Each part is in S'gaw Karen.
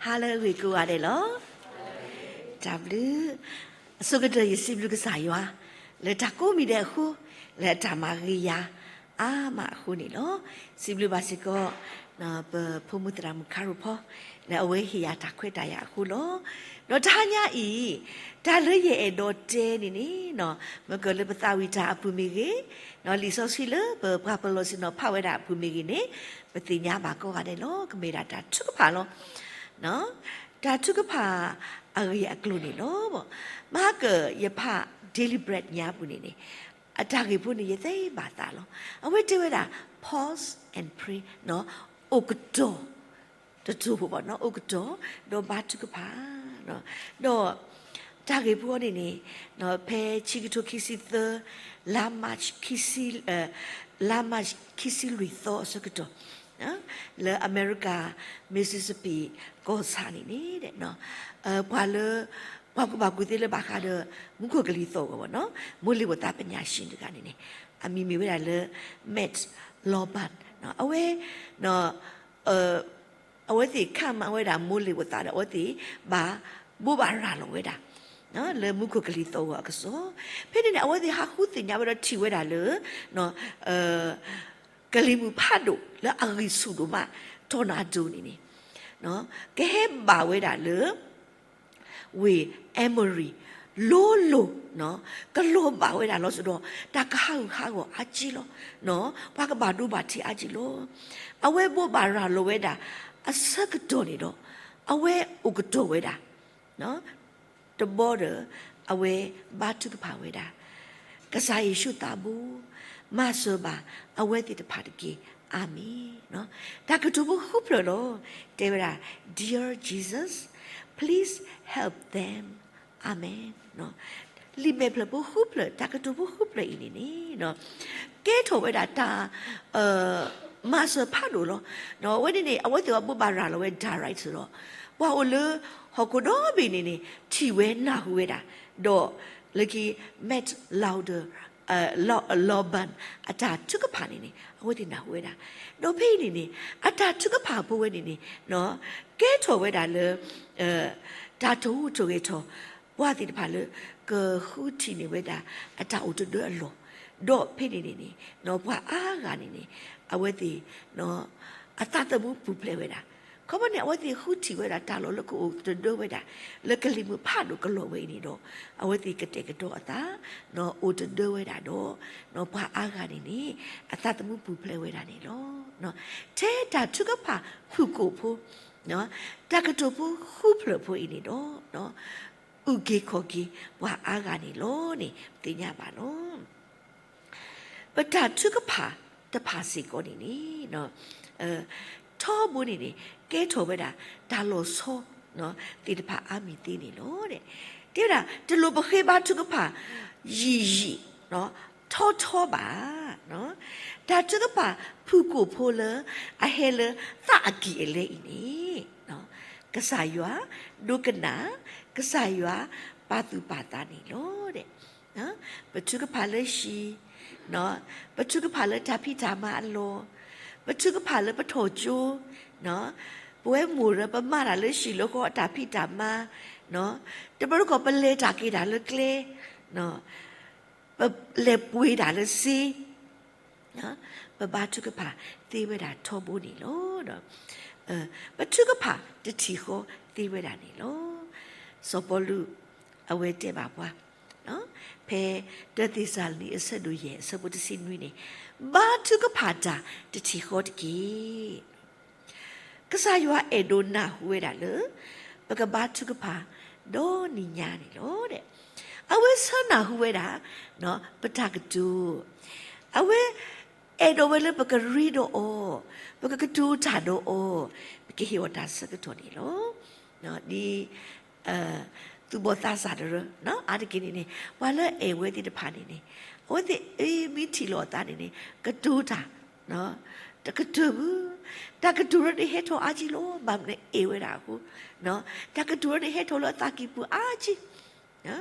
ဟါလၢအဂ့ၤကိးဂၤဒဲးလီၤ. တၢ်ဘျုး, အဆိကတၢၢ်ယစံးဘျုးကစၢ်ယွၤ လၢတၢ်ကိးမံၤဒဲးအဃိ, လၢအတၢ်မၤဂ့ၤယၤအါမးအဃိန့ၣ်လီၤ. စံးဘျုးဘၣ်စ့ၢ်ကီး ပဖိမုၣ်သရၣ်မုၣ်ခါရိၣ်ဖီ လၢအဝဲဟ့ၣ်ယၤတၢ်ခွဲးတၢ်ယာ်အဃိလီၤ. ဒီးတဟါညါအံၤ တၢ်လၢယအဲၣ်ဒိးတဲန့ၣ်န့ၣ် မ့ၢ်ကလၢပသးဝံၣ်တၢ်အပူၤမ့ၢ်ဂ့ၤ, လံာ်စီဆှံလၢပပှၤပလီၢ်ဆ့ၣ်နီၤဖးဝဲဒၣ်အပူၤမ့ၢ်ဂ့ၤန့ၣ် ပသ့ၣ်ညါဘၣ်ကိးဂၤဒဲးလီၤ. ကမ့ၢ်ဒၣ်တၢ်ထုကဖၣ်လီၤ. တၢ်ထုကဖၣ်အဂ့ၢ်အကျိၤန့ၣ်လီၤ. မဟါကၢၣ်ယဖး Daily Bread ညါပူၤန့ၣ်န့ၣ် အတၢ်ဂ့ၢ်ဖိန့ၣ် ယသ့ဘၣ်သးလီၤ. အဝဲတဲဝဲဒၣ် pause and pray အိၣ်ကတီၢ် တတိၢ်ဖိဘၣ် အိၣ်ကတီၢ် ဒီးဘါထုကဖၣ် ဒီးတၢ်ဂ့ၢ်ဖိန့ၣ်န့ၣ် ဖဲဆံကထိခံဆံသၢ လါမး လါမးခံဆံလွံၢ်သီအဆၢကတီၢ် လၢအမဲရကၤ Mississippi ကီၢ်ဆၣ်န့ၣ်န့ၣ် ပှၤလၢ ပှၤကူၣ်ဘၣ်ကူၣ်သ့လၢဘၣ်ဃးဒီး မူခိၣ်ကလံၤသီၣ်ဂီၤဘၣ် မိၢ်လ့ၤဝသးပညာရှင်တဂၤန့ၣ်န့ၣ် အမံၤမ့ၢ်ဝဲဒၣ်လၢ Matt Lawbert အဝဲ အဝဲသ့ၣ်ခးမၤဝဲဒၣ်မိၢ်လ့ၤဝသးဒီး အဝဲသ့ၣ်ဘၣ်ဘိးဘၣ်ရၤလီၤဝဲဒၣ် လၢမူခိၣ်ကလံၤသီၣ်ဂီၤအကစီၣ် ဖဲန့ၣ်န့ၣ် အဝဲသ့ၣ်ဟးဃုသ့ၣ်ညါဝဲဒီးထံၣ်ဝဲဒၣ်လၢ ကလံၤမုၢ်ဖးဒိၣ်လၢအဂံၢ်ဆူၣ်ဒိၣ်မး tornado န့ၣ်န့ၣ် ကဟဲဘၣ်ဝဲဒၣ်လၢ ဝ့ၢ် Emory လိၤလိၤ ကလီၤဘၣ်ဝဲဒၣ်လီၤစိၤဒီး တၢ်ကဟးဂူာ်ဟးဂီၤအါက့လီၤ. ပှၤကဘၣ်ဒိဘၣ်ထံးအါက့လီၤ. အဝဲဘိးဘၣ်ရၤလီၤဝဲဒၣ် အဆၢကတီၢ်န့ၣ်ဒီး အဝဲအိၣ်ကတီၢ်ဝဲဒၣ် တဘီဒီး အဝဲဘါထုကဖၣ်ဝဲဒၣ် ကစၢ်ယ့ၣ်ၡူးသးဘိ မၤစၢၤဘၣ်အဝဲသ့ၣ်တဖၣ်တက့ၢ်. အၤမ့ၣ်. တၢ်ကတိၤဖိဃုဖျၢၣ်လီၤ. တဲဝဲဒၣ် Dear Jesus, please help them. အၤမ့ၣ်. လံာ်မဲာ်ဖျၢၣ်ဖိဃုဖျၢၣ် တၢ်ကတိၤဖိဃုဖျၢၣ်အံၤန့ၣ်န့ၣ် ကဲထီၣ်ဝဲဒၣ်တၢ် မၤစၢၤဖးဒိၣ်လီၤ. အဝဲန့ၣ်န့ၣ် အဝဲသ့ၣ်အဘိးဘၣ်ရၤလီၤဝဲ direct ဒီး ပှၤအိၣ်လၢဟီၣ်ခိၣ်ဒီဘ့ၣ်န့ၣ်န့ၣ် ထံၣ်ဝဲနၢ်ဟူဝဲဒၣ် ဒီးလၢခံ Matt Louder Lawbert အတၢ်ထုကဖၣ်န့ၣ်န့ၣ် အဝဲသ့ၣ်နၢ်ဟူဝဲဒၣ် ဒီးဖဲအံၤန့ၣ်န့ၣ် အတၢ်ထုကဖၣ်ဖိဝဲန့ၣ်န့ၣ် ကဲထီၣ်ဝဲဒၣ်လၢ တၢ်ထီၣ်ဟူးထီၣ်ဂဲၤထီၣ် ပှၤသ့ၣ်တဖၣ်လၢ ကဃုထံၣ်န့ၢ်ဝဲဒၣ် အတၢ်အိၣ်တဒၢအလီၢ်, ဒီးဖဲန့ၣ်န့ၣ်န့ၣ် ပှၤအါဂၤန့ၣ်န့ၣ် အဝဲသ့ၣ် အသးသမူပူၤဖျဲးဝဲဒၣ်, ခီဖျိန့ၣ် အဝဲသ့ၣ်ဃုထံၣ်ဝဲဒၣ်တၢ်လီၢ်လၢကအိၣ်တဒၢဝဲဒၣ် လၢကလံၤမုၢ်ဖးဒိၣ်ကလီၤဝဲအံၤန့ၣ်ဒီး အဝဲသ့ၣ်ကတဲာ်ကတီၤအသး အိၣ်တဒၢဝဲဒၣ်ဒီး ပှၤအါဂၤန့ၣ်န့ၣ် အသးသမူပူၤဖျဲးဝဲဒၣ်န့ၣ်လီၤ. ထဲတၢ်ထုကဖၣ်ဖုၣ်ကိာ်ဖိ တၢ်ကတိၤဖိဃုဖျၢၣ်ဖိအံၤန့ၣ်ဒီး အုၣ်က့ၤခီၣ်က့ၤပှၤအါဂၤန့ၣ်လီၤန့ၣ် ပသ့ၣ်ညါဘၣ်လီၤ. ပတၢ်ထုကဖၣ်တဖၣ်စ့ၢ်ကီးန့ၣ်န့ၣ် ထီဘိန့ၣ်န့ၣ် ကဲထီၣ်ဝဲဒၣ်တၢ်လီၤဆီ သ့ၣ်တဖၣ်အါမံၤသ့န့ၣ်လီၤ. တဲဝဲဒၣ် တလိၣ်ပဃ့ဘါထုကဖၣ် ယံာ်ယံာ် ထီထီဘၣ်. တၢ်ထုကဖၣ်ဖုၣ်ကိာ်ဖိလၢ အဟဲလၢသးအကံၢ်အလဲအံၤန့ၣ် ကစၢ်ယွၤဒိကနၣ်, ကစၢ်ယွၤပာ်သူၣ်ပာ်သးန့ၣ်လီၤ. ပထုကဖၣ်လၢဟံၣ်, ပထုကဖၣ်လၢတၢ်ဖံးတၢ်မၤအလီၢ်, ပထုကဖၣ်လၢပထီၣ်ကၠိ, ပဝဲမိၢ်ရၢ ပမၤတၢ်လၢဟံၣ်လၢဃီအတၢ်ဖံးတၢ်မၤ, တဘျီတခီၣ်ပလဲၤတၢ်က့ၤတၢ်လၢကျဲ, ပလဲၤပှ့ၤတၢ်လၢစ့ ပဘါထုကဖၣ်သ့ဝဲဒၣ်ထီဘိန့ၣ်လီၤ. ပထုကဖၣ်တထံၣ်ဃီသ့ဝဲဒၣ်န့ၣ်လီၤ. စီၤပီလူး အဝဲတဲဘၣ်ပှၤ ဖဲတၢသ့းစၤလနံ အဆၢဒိၣ်ယဲၢ် အဆၢဖိတဆံနွံန့ၣ် ဘါထုကဖၣ်တၢ်တထံၣ်ဃီတက့ၢ်. ကစၢ်ယွၤအဲၣ်ဒိးနၢ်ဟူဝဲဒၣ်လၢ ပကဘါထုကဖၣ်ဒီနံၤညါန့ၣ်လီၤ. အဝဲဆၢနၢ်ဟူဝဲဒၣ် ပတၢ်ကတိၤ, အဝဲအဲၣ်ဒိးဝဲလၢပကရ့ဒီးအီၤ, ပကကတိၤတၢ်ဒီးအီၤ, ပကဟ့ၣ်အီၤတၢ်ဆၢကတီၢ်န့ၣ်လီၤ. ဒ် သူၣ်ဘီၣ်သးစၢ်တရၢ အါတက့ၢ်န့ၣ်န့ၣ် ပှၤလၢအဲၣ်ဝဲသ့ၣ်တဖၣ်န့ၣ်န့ၣ် အဝဲသ့ၣ်အ့ မ့ၢ်ထံၣ်လိာ်အသးန့ၣ်န့ၣ် ကတိၤတၢ် တကတၢၢ်ဘၣ်, တၢ်ကတိၤရၢန့ၣ်ဟဲထီၣ်အါကံလီၤ. ဘၣ်မနုၤအဲၣ်ဝဲဒၣ်အဃိ, တၢ်ကတိၤရၢန့ၣ်ဟဲထီၣ်လၢအသးကံၢ်ပူၤအါကံ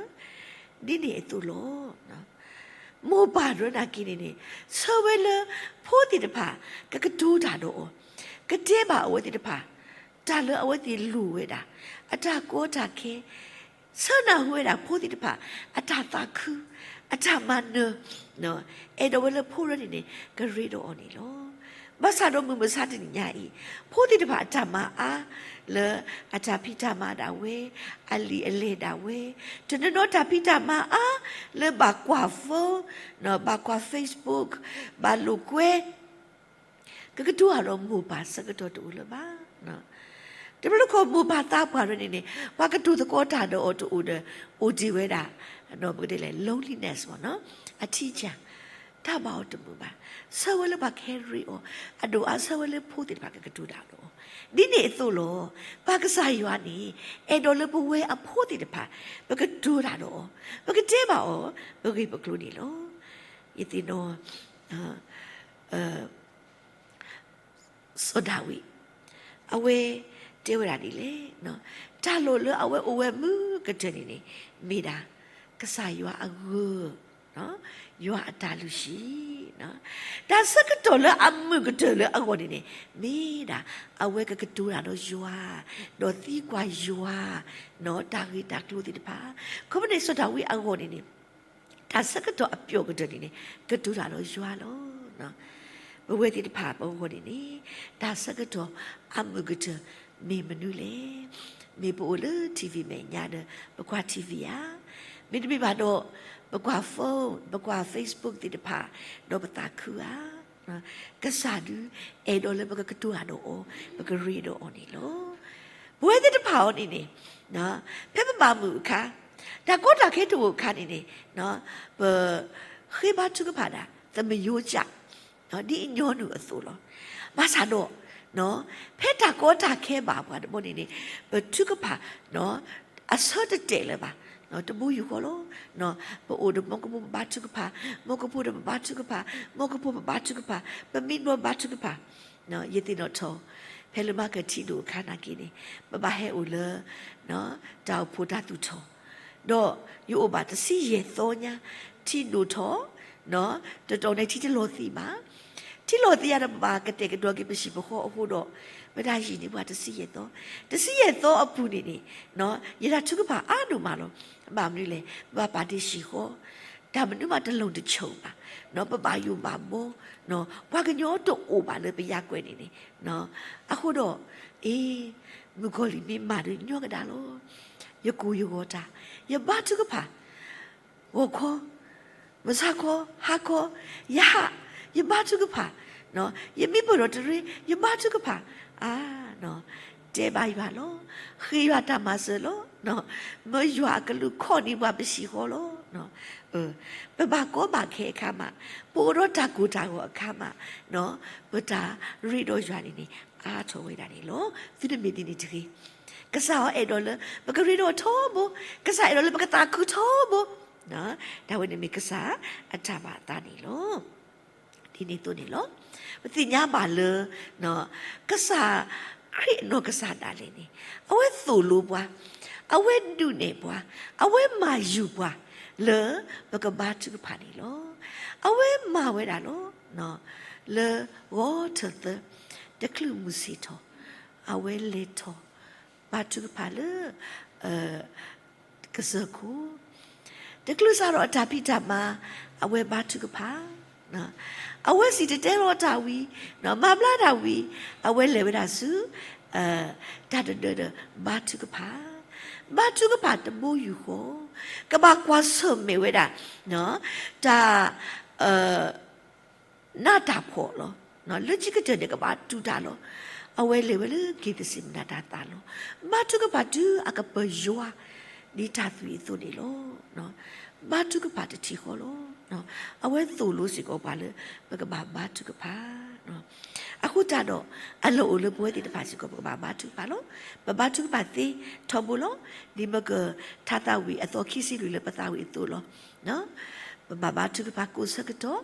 ဒ်န့ၣ်အသိးလီၤ. မိၢ်ပၢ်တရၢနာ်က့န့ၣ်န့ၣ် ဆၢဝဲလၢ ဖိသ့ၣ်တဖၣ် ကကတိၤတၢ်ဒီးအီၤ, ကတဲဘၣ်အဝဲသ့ၣ်တဖၣ် တၢ်လၢအဝဲသ့ၣ်လိၣ်ဝဲဒၣ်, အတၢ်ကီတၢ်ခဲ, ဆၢနၢ်ဟူဝဲဒၣ်ဖိသ့ၣ်တဖၣ် အတၢ်သးခု, အတၢ်မၤနၢၤ, အဲၣ်ဒိးဝဲလၢဖိရဲန့ၣ်န့ၣ် ကရ့ဒီးအီၤန့ၣ်လီၤ. ဘၣ်ဆၣ်ဒီးမုၢ်မဆါတနံၤညါအံၤ, ဖိသ့ၣ်တဖၣ်အတၢ်မၤအါ လၢအတၢ်ဖံးတၢ်မၤဒၣ်ဝဲ, အလံာ်အလဲၢ်ဒၣ်ဝဲ, တနီၤနီၤတၢ်ဖံးတၢ်မၤအါ လၢဘၣ်ကွၢ် phone, ဘၣ်ကွၢ် Facebook, ဘၣ်လိာ်ကွဲ ကကတိၤတၢ်ဒီးမိၢ်ပၢ်ဆၢကတီၢ်တအိၣ်လၢၤဘၣ်. တဘျီတခီၣ်မိၢ်ပၢ်သးပှၢ်ရဲန့ၣ်န့ၣ် ပှၤကတိၤသကိးတၢ်ဒီးအီၤတအိၣ်ဒီး အိၣ်တ့ၢ်ဝဲဒၣ်, ပကတဲလဲၣ် loneliness မ့ၢ်နီၤ, အထံကၢ်, တၢ်ဘၣ်အီၤတမုာ်ဘၣ်. ဆၢဝဲလၢပှၤကဟဲရ့အီၤ, အဒိၣ်အါဆၢဝဲလၢဖိသ့ၣ်တဖၣ်ကကတိၤတၢ်ဒီးအီၤ. ဒ်န့ၣ်အသိးလီၤ, ပၢ်ကစၢ်ယွၤန့ၣ် အဲၣ်ဒိးလၢပဝဲအဖိသ့ၣ်တဖၣ် ပကတိၤတၢ်ဒီးအီၤ, ပကတဲဘၣ်အီၤ ပဂ့ၢ်ပကျိၤန့ၣ်လီၤ. ယသ့ၣ်နီၣ် စီၤဒၤဝံး, အဝဲတဲဝဲဒၣ်ဒ်လဲၣ်, တၢ်လိၣ်လၢအဝဲအိၣ်ဝဲမုာ်ကတၢၢ်န့ၣ်န့ၣ် မ့ၢ်ဒၣ် ကစၢ်ယွၤအဂၢၢ်, ယွၤအတၢ်လုၢ်ဟံၣ်, တၢ်ဆၢကတီၢ်လၢအမုာ်ကတၢၢ်လၢအဂီၢ်န့ၣ်န့ၣ် မ့ၢ်ဒၣ် အဝဲကကတိၤတၢ်ဒီးယွၤ, ဒီးသံကွၢ်ယွၤ, တၢ်ဂ့ၢ်တၢ်ကျိၤသ့ၣ်တဖၣ်, ခီဖျိန့ၣ် စီၤဒၤဝံးအဂီၢ်န့ၣ်န့ၣ် တၢ်ဆၢကတီၢ်အပျီၣ်ကတၢၢ်န့ၣ်န့ၣ် ကတိၤတၢ်ဒီးယွၤလီၤ. ပဝဲသ့ၣ်တဖၣ်ပဂီၢ်န့ၣ်န့ၣ် တၢ်ဆၢကတီၢ်အမုာ်ကတၢၢ် မ့ၢ်မနုၤလဲၣ်. မ့ၢ်ပအိၣ်လၢ ထံၣ်ဝံၣ် မဲာ်ညါဒီး ပကွၢ် ထံၣ်ဝံၣ် ဧါ, မ့တမ့ၢ်ဘၣ်ဒီး ပကွၢ် phone, ပကွၢ် Facebook သ့ၣ်တဖၣ် ဒီးပသးခုဧါ. ကစၢ်ဒုးအဲၣ်ဒိးလၢပကကတိၤတၢ်ဒီးအီၤ, ပကရ့ဒီးအီၤန့ၣ်လီၤ. ပဝဲသ့ၣ်တဖၣ်အံၤန့ၣ်န့ၣ် ဖဲပဘၣ်မုာ်အခါ, တၢ်ကီတၢ်ခဲတအိၣ်အခါန့ၣ်န့ၣ် ပဃ့ဘါထုကဖၣ်ဒၣ် သမရိုးကျ ဒ်အညီနုၢ်အသိးလီၤ. ဘၣ်ဆၣ်ဒီး ဖဲတၢ်ကီတၢ်ခဲဘၣ်ပှၤတဘျီန့ၣ်န့ၣ် ပထုကဖၣ် အဆၢတတဲာ်လၢၤဘၣ်, တဘိယူၢ်ဃီလီၤ. ပအိၣ်ဒီးမိၢ်ကဖိပဘါထုကဖၣ်, မိၢ်ကဖိဒီးပဘါထုကဖၣ်, မိၢ်ကဖိပဘါထုကဖၣ်, ပမံဘျီဘါထုကဖၣ်. ယသ့ၣ်နီၣ်ထီၣ် ဖဲလၢမၤကထံၣ်ဒိၣ်အခါနာ်က့န့ၣ် ပဘၣ်ဟဲအိၣ်လၢ တၢ်အိၣ်ဖှိၣ်တၢ်သူၣ်ထီၣ်, ဒီးယအိၣ်ဘၣ်တဆံယဲၢ်သီညါ, ထံဒိၣ်ထီၣ်, တတီၢ်န့ၣ်ထံတလီၤသံးဘၣ်. ထံလီၤသံးယါဒီး ပဘၣ်ကတဲာ်ကတီၤက့ၤပဟံၣ်ပဃီအဃိဒီး ပတၢ်ဟံၣ်န့ၣ် ပှၤတဆံယဲၢ်သီ, တဆံယဲၢ်သီအပူၤန့ၣ်န့ၣ် ယတၢ်ထုကဖၣ်အါဒိၣ်မးလီၤ. ဘၣ်မနုၤလဲၣ်, ပဘၣ်ပာ်တ့ၢ်ဟံၣ်ဃီ, တၢ်မနုၤမးတလီၤတဆီၣ်ဘၣ်, ပဘၣ်ယိၣ်ဘၣ်ဘီ, ပှၤကညီတအိၣ်ဘၣ်လၢပယါကွဲးန့ၣ်န့ၣ်, အဃိဒီး အ့ မုၣ်ကီၤလံၢ်မ့ၢ်မၤဒီးညီကဒါလီၤ. ယကိၢ်ယဂီၤတၢ်, ယဘါထုကဖၣ်, ဂီၤခီ, မုၢ်ဆါခီ, ဟါခီ, ယဟး, ယဘါထုကဖၣ်, ယမံပၢၢ်ဒီးတရ့, ယဘါထုကဖၣ်, အါ, တဲဘၣ်ယွၤလီၤ, ဃ့ယွၤတၢ်မၤစၢၤလီၤ. မ့ၢ်ယွၤအကလူးခီၣ်န့ၢ်ပှၤပဟံၣ်ဃီလီၤ. ပဘၣ်ကီဘၣ်ခဲအခါမး, ပအိၣ်ဒီးတၢ်ကိၢ်တၢ်ဂီၤအခါမး, ပတၢ်ရ့ဒီးယွၤန့ၣ်န့ၣ် အါထီၣ်ဝဲဒၣ်န့ၣ်လီၤ. သုတမ့ၢ်ဒ်န့ၣ်တဂ့ၤ. ကစၢ်အံၤအဲၣ်ဒိးလၢ ပကရ့ဒီးထီဘိ, ကစၢ်အဲၣ်ဒိးလၢပကသးခုထီဘိ, တၢ်ဝဲန့ၣ်မ့ၢ်ကစၢ်အတၢ်ဘၣ်အသးန့ၣ်လီၤ. ဒ်န့ၣ်အသိးန့ၣ်လီၤ. ပသ့ၣ်ညါဘၣ်လၢ ကစၢ်ခရံာ်အနီၢ်ကစၢ်ဒၣ်လဲာ်န့ၣ် အဝဲသိၣ်လိပှၤ, အဝဲဒုးနဲၣ်ပှၤ, အဝဲမၤယူၤပှၤ လၢပကဘါထုကဖၣ်န့ၣ်လီၤ. အဝဲမၤဝဲဒၣ်လီၤ. လၢဂီၤထၢၣ်သၢ, တချုးမုၢ်ဆ့ၣ်ထီၣ်, အဝဲလဲၤထီၣ် ဘါထုကဖၣ်လၢ ကစၢၢ်ခိၣ်, တချုးစးထီၣ်အတၢ်ဖံးတၢ်မၤ, အဝဲဘါထုကဖၣ်, အဝဲစံၣ်တဲၤတဲလီၤတၢ်ဝံၤ, မၤဘျါတၢ်ဝံၤ, အဝဲလဲၤဝဲဒၣ်ဆူ တၢ်တဒၢဒီးဘါထုကဖၣ်, ဘါထုကဖၣ်တဘိယူၢ်ဃီ, ကဘၣ်ကွၢ်ဆၢၣ်မဲာ်ဝဲဒၣ် တၢ် နးတၢ်ဖှီၣ်လီၤ. လၢခံကတၢၢ်န့ၣ်ကဘၣ်တူၢ်တၢ်လီၤ. အဝဲလဲၤဝဲလၢက့းသစ့မနၤတၢ်သးလီၤ. ဘါထုကဖၣ်တုၤအကပၢၤယွၤ ဒ်တၢ်သွံၣ်အသိးန့ၣ်လီၤ. ဘါထုကဖၣ်တထံၣ်ဃီလီၤ. အဝဲသိၣ်လိစ့ၢ်ကီးပှၤလၢ ပကဘၣ်ဘါထုကဖၣ် အဃိသတးဒီး အလီၢ်အိၣ်လၢပဝဲသ့ၣ်တဖၣ်စ့ၢ်ကီး ပကဘၣ်ဘါထုကဖၣ်လီၤ. ပဘါထုကဖၣ်သ့ထီဘိလီၤ. ဒ်မ့ၢ်ကထါသးဝံၣ်အသီခံဆံလွံၢ်လၢပသးဝံၣ်အသိးလီၤ. ပဘၣ်ဘါထုကဖၣ်ကိးဆၢကတီၢ်,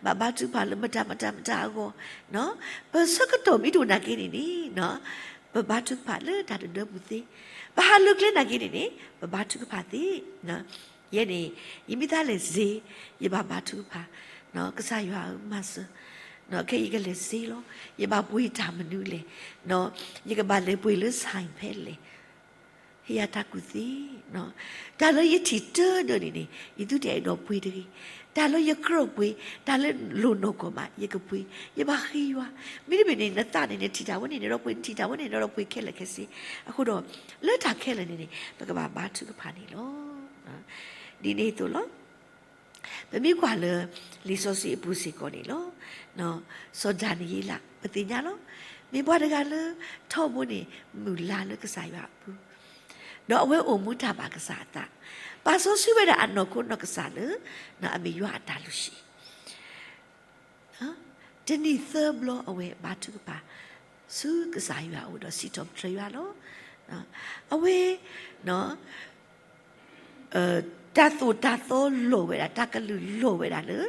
ဘၣ်ဘါထုကဖၣ်လၢမတၤမတၤမတၤအဂီၢ်, ပဆၢကတီၢ်မ့ၢ်တအိၣ်နာ်က့န့ၣ်န့ၣ်, ပဘါထုကဖၣ်လၢတၢ်တဒၢပူၤသ့, ပဟးလိာ်ကျဲနာ်က့န့ၣ်န့ၣ် ပဘါထုကဖၣ်သ့, ယဲန့ၣ် ယမ့ၢ်သးလဲၤစ့, ယဘၣ်ဘါထုကဖၣ်, ကစၢ်ယွၤဧၢ မၤစၢၤ ခဲအံၤယကလဲၤစ့လီၤ, ယဘၣ်ပှ့ၤတၢ်မနုၤလဲၣ်, ယကဘၣ်လဲၤပှ့ၤလၢ ဆိုင် ဖဲလဲၣ်, ဟ့ၣ်ယၤတၢ်ကူၣ်သ့, တၢ်လၢယထံၣ်တၢဒၢးန့ၣ်န့ၣ် ယသုတအဲၣ်ဒိးပှ့ၤတဂ့ၤ, တၢ်လၢယကြၢးပှ့ၤ, တၢ်လၢလိၣ်နီၢ်ကီၢ်မး ယကပှ့ၤ, ယဘၣ်ဃ့ယွၤ, မ့တမ့ၢ်န့ၣ် နသးန့ၣ် နထံၣ်တၢ်ဝဲန့ၣ် နဒီးပှ့ၤ, နထံၣ်တၢ်ဝဲန့ၣ် နဒီးပှ့ၤခဲလၢာ်ခဲဆ့, အဃိဒီး လၢတၢ်ခဲလၢာ်န့ၣ်န့ၣ် ပကဘၣ်ဘါထုကဖၣ်န့ၣ်လီၤ. ဒ်န့ၣ်အသိးလီၤ. ပမ့ၢ်ကွၢ်လၢ လံာ်စီဆှံအပူၤစ့ၢ်ကီးန့ၣ်လီၤ. စီၤဒၤနံးယ့လး ပသ့ၣ်ညါလီၤ. မ့ၢ်ပှၤတဂၤလၢ ထီဘိန့ၣ် မုၢ်လၢ်လၢကစၢ်ယွၤအပူၤ, ဒီးအဝဲအိၣ်မူတၢ်ဘၣ်ကစၢ်အသး, ပာ်စီဆှံဝဲဒၣ်အနီၢ်ခိနီၢ်ကစၢ်လၢ အမ့ၢ်ယွၤအတၢ်လုၢ်ဟံၣ် တနံၣ်သၢဘျီအဝဲဘါထုကဖၣ် ဆူကစၢ်ယွၤအအိၣ်ဒီး စံးထီၣ်ပတြၢၤယွၤလီၤ. အဝဲ တၢ်သိၣ်တၢ်သီလီၤဝဲဒၣ်, တၢ်ကလုၢ်လီၤဝဲဒၣ်လၢ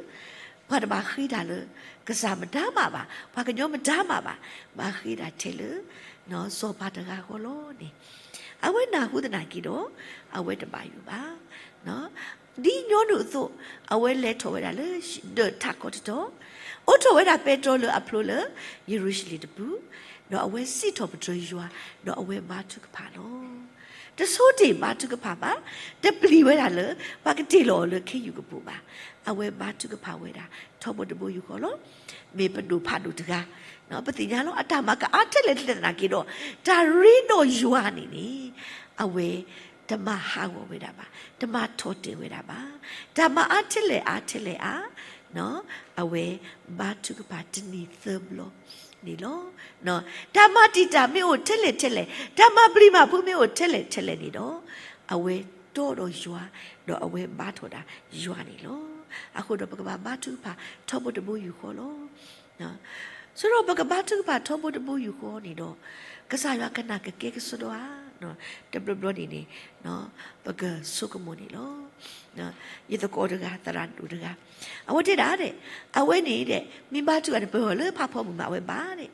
ပှၤတဘၣ်ဃ့တၢ်လၢ ကစၢ်မတၤမးဘၣ်, ပှၤကညီမတၤမးဘၣ်, ဘၣ်ဃ့တၢ်ထဲလၢ စီၤပၤတဂၤဃီလီၤန့ၣ်, အဝဲနၢ်ဟူသနာ်က့ဒီး အဝဲတဘၣ်ယိၣ်ဘၣ်. ဒ်ညီနုၢ်အသိး အဝဲလဲၤထီၣ်ဝဲဒၣ်လၢ ဒၢးထးခီတတီၤ, အိးထီၣ်ဝဲဒၣ်ပဲတြီလၢအဖျိလၢ ယရူၤၡလ့ၣ်တပူၤ, ဒီးအဝဲစံးထီၣ်ပတြၢၤယွၤ, ဒီးအဝဲဘါထုကဖၣ်လီၤ. တဆိတ့ၢ်ဘါထုကဖၣ်ဘၣ်, တပျံၤဝဲဒၣ်လၢ ပှၤကတ့ၢ်လီၤအီၤလၢခ့ယုၢ်ကပိာ်ဘၣ်. အဝဲဘါထုကဖၣ်ဝဲဒၣ် ထီဘိတဘိယူၢ်ဃီလီၤ. မ့ၢ်ပဒိၣ်ဖးဒိၣ်တဂၤ, ပသ့ၣ်ညါလီၤ အတၢ်မၤကအါထဲလဲၣ်ထဲလဲၣ်သနာ်က့ဒီး တၢ်ရ့ဒီးယွၤန့ၣ်န့ၣ် အဝဲ တမၤဟးဂီၤဝဲဒၣ်ဘၣ်, တမၤထီၣ်တဲာ်ဝဲဒၣ်ဘၣ်. တၢ်မၤအါထဲလဲၣ်အါထဲလဲၣ်ဧါ, အဝဲဘါထုကဖၣ်တနံၤသၢဘျီန့ၣ်လီၤ. တၢ်မၤတံာ်တာ်မ့ၢ်အိၣ်ထဲလဲၣ်ထဲလဲၣ်, တၢ်မၤပျံၤမၤဖုးမ့ၢ်အိၣ်ထဲလဲၣ်ထဲလဲၣ်န့ၣ်ဒီး အဝဲတီဒီးယွၤ, ဒီးအဝဲဘါထီၣ်ဒၣ်ယွၤန့ၣ်လီၤ. အဃိဒီးပကဘၣ်ဘါထုကဖၣ်ထီဘိတဘိယူၢ်ဃီလီၤ. ဆိဒီးပကဘါထုကဖၣ်ထီဘိတဘိယူၢ်ဃီန့ၣ်ဒီး ကစၢ်ယွၤကနၣ်ကကဲကစီဒီဧါ, တဘျီဘျီန့ၣ်န့ၣ် ပကဆိကမိၣ်န့ၣ်လီၤ. ယသကိးတဂၤ သရၣ်ဒိၣ်တဂၤ, အဝဲတဲဒၣ်ဒဲး, အဝဲန့ၣ်ဒဲး မ့ၢ်ဘါထုကဖၣ်န့ၣ် ပၢၢ်အီၤလၢဖးဖီမုၢ်မး အဝဲဘါဒဲး,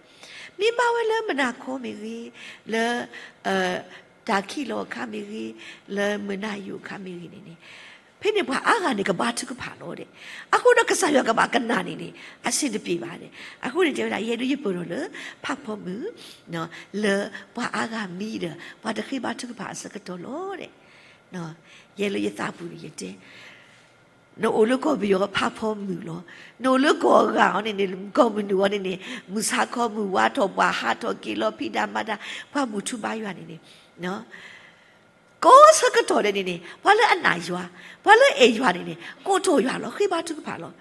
မ့ၢ်ဘါဝဲလၢမုၢ်နၤခီမ့ၢ်ဂ့ၤ, လၢ တၢ်ခံးလီၤအခါမ့ၢ်ဂ့ၤ, လၢမုၢ်နၤယိာ်အခါမ့ၢ်ဂ့ၤန့ၣ်န့ၣ်, ဖဲန့ၣ်ပှၤအါဂၤန့ၣ်ကဘါထုကဖၣ်လီၤဒဲး. အဃိဒီးကစၢ်ယွၤကဘၣ်ကနၣ်န့ၣ်န့ၣ် အဆ့ၣ်တပျ့ၤဘၣ်ဒဲး. အဃိန့ၣ်တဲဝဲဒၣ် ယဲဒၣ်ယပၢၢ်ထီၣ်လၢ ဖးဖီမုၢ် လၢပှၤအါဂၤမံဒီး ပှၤတဃ့ဘါထုကဖၣ်အဆၢကတီၢ်လီၤဒဲး. ယဲလၢယသးပူၤန့ၣ်ယတဲ နအိၣ်လၢကီၢ်ပယီၤဖးဖီမုၢ်လီၤ. နအိၣ်လၢကီၢ်အဂၤအီၤန့ၣ်န့ၣ် ကီၢ်မုၢ်နုာ်အီၤန့ၣ်န့ၣ် မုၢ်ဆါခီမုၢ်ဝါထီၣ် ပှၤဟးထီၣ်က့ၤလီၤ ဖံးတၢ်မၤတၢ် ပှၤဘူၣ်ထူဘါယွၤန့ၣ်န့ၣ် ကိးဆၢကတီၢ်ဒဲးန့ၣ်န့ၣ် ပှၤလၢအနာ်ယွၤ ပှၤလၢအဲၣ်ယွၤန့ၣ်န့ၣ် ကိးထီၣ်ယွၤလီၤ ဃ့ဘါထုကဖၣ်လီၤ.